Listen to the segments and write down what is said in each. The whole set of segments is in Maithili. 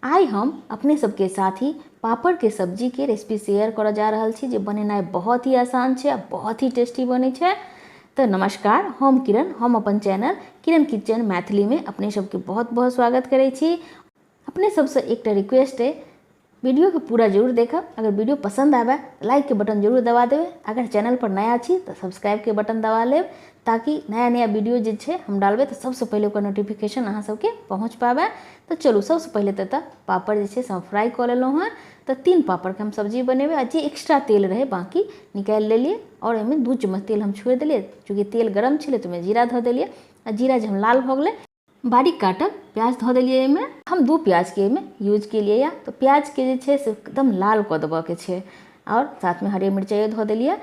आइ हम अपने सबके साथ ही पापड़ के सब्जी के रेसिपी शेयर करऽ जा रहल छी, जे बनेनाइ बहुत ही आसान छै आ बहुत ही टेस्टी बनै छै। तऽ नमस्कार, हम किरण, हम अपन चैनल किरण किचन मैथिली में अपने सबके बहुत बहुत स्वागत करै छी। अपने सबसँ एकटा रिक्वेस्ट अइ, वीडियो के पूरा जरूर देखब। अगर वीडियो पसंद आवे तो लाइक के बटन जरूर दबा देबै। अगर चैनल पर नया छी तो सब्सक्राइब के बटन दबा लेब, ताकि नया नया वीडियो जे छै हम डालबै तऽ सबसँ पहिले ओकर नोटिफिकेशन अहाँ सबके पहुँच पाबै। तऽ चलू, सबसँ पहिले तऽ पापड़ जे छै से हम फ्राई कऽ लेलहुँ हँ। तऽ 3 पापड़के हम सब्जी बनेबै आ जे एक्स्ट्रा तेल रहै बाँकी निकालि लेलियै आओर ओहिमे 2 चम्मच तेल हम छोड़ि देलियै। चूँकि तेल गरम छलै तऽ ओहिमे जीरा धऽ देलियै आ जीरा जहन लाल भऽ गेलै, बारीक काटल प्याज धऽ देलियै। एहिमे हम 2 प्याजके एहिमे यूज केलियै यऽ। तऽ प्याजके जे छै से एकदम लाल कऽ देबऽके छै आओर साथमे हरियर मिरचाइयो धऽ देलियै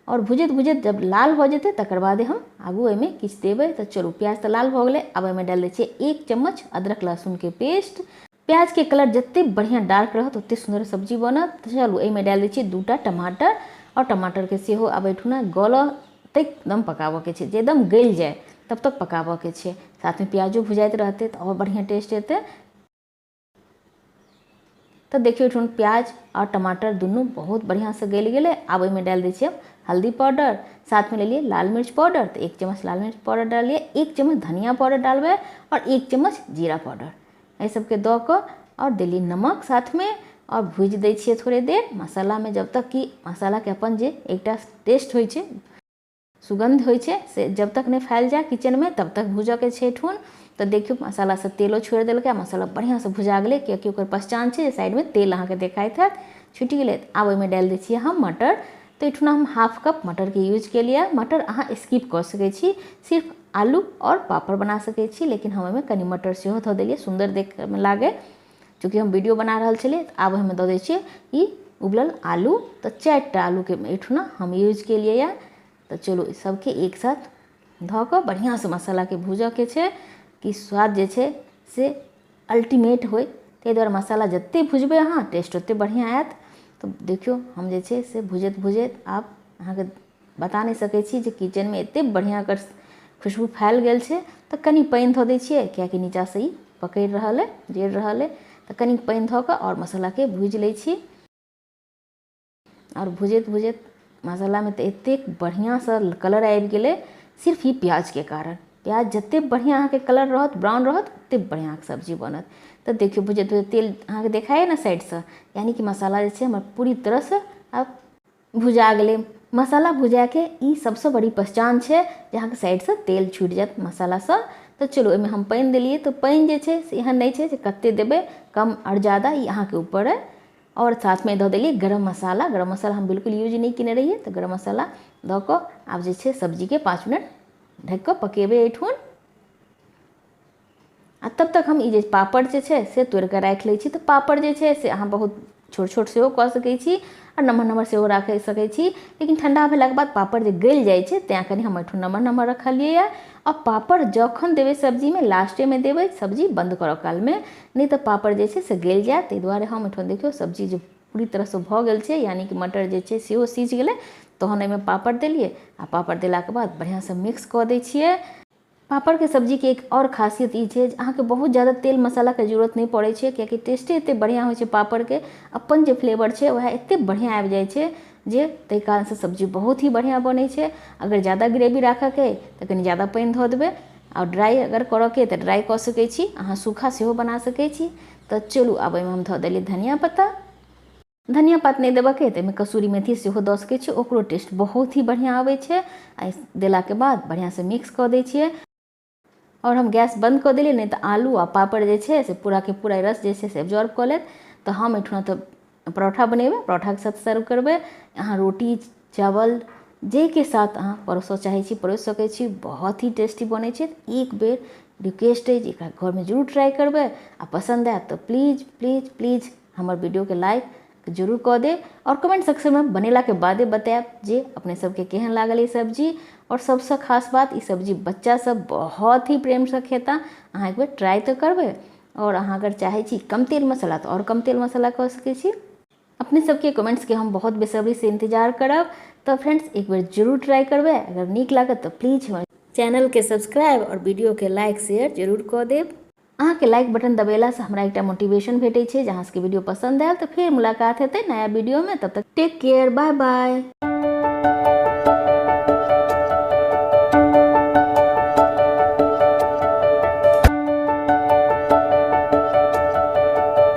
आओर भुजैत भुजैत जब लाल भऽ जेतै तकर बादे हम आगू एहिमे किछु देबै। तऽ चलू, प्याज तऽ लाल भऽ गेलै। आब एहिमे डालि दै छियै 1 चम्मच अदरक लहसुनके पेस्ट। प्याजके कलर जतेक बढ़िआँ डार्क रहत, ओतेक सुन्दर सब्जी बनत। तऽ चलू, एहिमे डालि दै छियै 2टा टमाटर आओर टमाटरके सेहो आब एहिठुना गलऽ तक एकदम पकाबऽके छै, जे एकदम गलि जाय तब तक पकाबऽके छै। साथमे प्याजो भुजाइत रहतै तऽ आओर बढ़िआँ टेस्ट एतै। तऽ देखियौ, एहिठुन प्याज आओर टमाटर दुनू बहुत बढ़िआँसँ गलि गेलै। आब ओहिमे डालि दै छियै हल्दी पाउडर, साथमे लेलियै लाल मिर्च पाउडर, तऽ 1 चम्मच लाल मिर्च पाउडर डाललियै, 1 चम्मच धनिया पाउडर डालबै आओर 1 चम्मच जीरा पाउडर। एहि सबके दऽ कऽ आओर देलियै नमक साथमे आओर भुजि दै छियै थोड़े देर मसालामे, जब तक कि मसालाके अपन जे एकटा टेस्ट होइ छै, सुगन्ध होइ छै, से जब तक नहि फैल जाय किचनमे तब तक भूजऽके छै एहिठुन। तऽ देखियौ, मसालासँ तेलो छोड़ि देलकै आ मसाला बढ़िआँसँ भुजा गेलै, कियाकि ओकर पहचान छै जे साइडमे तेल अहाँके देखाइत हैत, छुटि गेलै। आब ओहिमे डालि दै छियै हम मटर। तऽ एहिठुना हम हाफ कप मटरके यूज केलियै। मटर अहाँ स्किप कऽ सकै छी, सिर्फ आलू आओर पापड़ बना सकै छी, लेकिन हम ओहिमे कनि मटर सेहो धऽ देलियै, सुन्दर देखैमे लागै, चूँकि हम वीडियो बना रहल छलियै। तऽ आब ओहिमे दऽ दै छियै ई उबलल आलू। तऽ 4टा आलूके एहिठुना हम यूज केलियै यऽ। तऽ चलू, सबके एक साथ धऽ कऽ बढ़िआँसँ मसालाके भूजऽके छै कि स्वाद जे छै से अल्टीमेट होइ। ताहि दुआरे मसाला जतेक भुजबै अहाँ, टेस्ट ओतेक बढ़िआँ आयत। तऽ देखियौ, हम जे छै से भुजैत भुजैत आब अहाँके बता नहि सकै छी जे किचनमे एतेक बढ़िआँ एकर खुशबू फैल गेल छै। तऽ कनि पानि धऽ दै छियै, कियाकि नीचाँसँ ई पकड़ि रहल अइ, जरि रहल अइ। तऽ कनि पानि धऽ कऽ आओर मसालाके भूजि लै छी। आओर भुजैत भुजैत मसालामे तऽ एतेक बढ़िआँसँ कलर आबि गेलै, सिर्फ ई प्याजके कारण। प्याज जतेक बढ़िआँ अहाँके कलर रहत, ब्राउन रहत, ओतेक बढ़िआँ अहाँके सब्जी बनत। तऽ देखियौ, भुजैत भुजैत तेल अहाँके देखाइए ने साइडसँ, यानि कि मसाला जे छै हमर पूरी तरहसँ आब भुजा गेलै। मसाला भुजाके ई सबसँ बड़ी पहचान छै जे अहाँके साइडसँ तेल छुटि जायत मसालासँ। तऽ चलू, ओहिमे हम पानि देलियै। तऽ पानि जे छै से एहन नहि छै जे कतेक देबै, कम आओर जादा ई अहाँके ऊपर अइ। आओर साथमे दऽ देलियै गरम मसाला। गरम मसाला हम बिल्कुल यूज नहि केने रहियै। तऽ गरम मसाला दऽ कऽ आब जे छै सब्जीके 5 मिनट ढकि कऽ पकेबै एहिठुन आ तब तक हम ई जे पापड़ जे छै से तोड़ि कऽ राखि लै छी। तऽ पापड़ जे छै से अहाँ बहुत छोट छोट सेहो कऽ सकै छी आ नमहर नमहर सेहो राखि सकै छी, लेकिन ठण्डा भेलाके बाद पापड़ जे गलि जाइ छै, तैँ कनि हम एहिठुन नमहर नमहर रखलियै। आ पापड़ जखन देबै सब्जीमे, लास्टेमे देबै, सब्जी बन्द करऽ कालमे, नहि तऽ पापड़ जे छै से गलि जायत। ताहि दुआरे हम एहिठाम देखियौ, सब्जी जे पूरी तरहसँ भऽ गेल छै, यानि कि मटर जे छै सेहो सिझ गेलै, तहन एहिमे पापड़ देलियै आ पापड़ देलाके बाद बढ़िआँसँ मिक्स कऽ दै छियै। पापड़के सब्जीके एक आओर खासियत ई छै जे अहाँके बहुत ज्यादा तेल मसालाके जरूरत नहि पड़ै छै, कियाकि टेस्टे एतेक बढ़िआँ होइ छै। पापड़के अपन जे फ्लेवर छै, वएह एतेक बढ़िआँ आबि जाइ छै जे ताहि कारणसँ सब्जी बहुत ही बढ़िआँ बनै छै। अगर ज्यादा ग्रेवी राखऽके अइ तऽ कनि ज्यादा पानि धऽ देबै आओर ड्राइ अगर करऽके अइ तऽ ड्राइ कऽ सकै छी, अहाँ सूखा सेहो बना सकै छी। तऽ चलू, आब ओहिमे हम धऽ देलियै धनिया पत्ता। धनिया पात नहि देबऽके अइ तऽ एहिमे कसूरी मेथी सेहो दऽ सकै छी, ओकरो टेस्ट बहुत ही बढ़िआँ अबै छै। आ देलाके बाद बढ़िआँसँ मिक्स कऽ दै छियै आओर हम गैस बन्द कऽ देलियै, नहि तऽ आलू आ पापड़ जे छै से पूराके पूरा रस जे छै से एब्जॉर्ब कऽ लेत। तऽ हम एहिठुना तऽ परोठा बनेबै, परोठाके साथ सर्व करबै। अहाँ रोटी, चावल, जाहिके साथ अहाँ परोसऽ चाहै छी, परोसि सकै छी। बहुत ही टेस्टी बनै छै। एक बेर रिक्वेस्ट अइ जे एकरा घरमे जरूर ट्राइ करबै आ पसन्द आयत तऽ प्लीज प्लीज प्लीज हमर वीडियोके लाइक जरूर कऽ देब आओर कमेंट सेक्शनमे बनेलाके बादे बतायब जे अपने सबके केहन लागल ई सब्जी। आओर सबसँ खास बात, ई सब्जी बच्चा सब बहुत ही प्रेमसँ खेता। अहाँ एक बेर ट्राइ तऽ करबै। आओर अहाँ अगर चाहै छी कम तेल मसाला, तऽ आओर कम तेल मसाला कऽ सकै छी। अपने सबके कमेंट्सके हम बहुत बेसब्रीसँ इंतजार करब। तऽ फ्रेंड्स, एक बेर जरूर ट्राइ करबै। अगर नीक लागत तऽ प्लीज हमर चैनलके सब्सक्राइब आओर वीडियोके लाइक शेयर जरूर कऽ देब। अहाँके लाइक बटन दबेलासँ हमरा एकटा मोटिवेशन भेटै छै जे अहाँ सबके वीडियो पसन्द आयल। तऽ फेर मुलाकात हेतै नया वीडियोमे, तब तक टेक केयर, बाय बाय।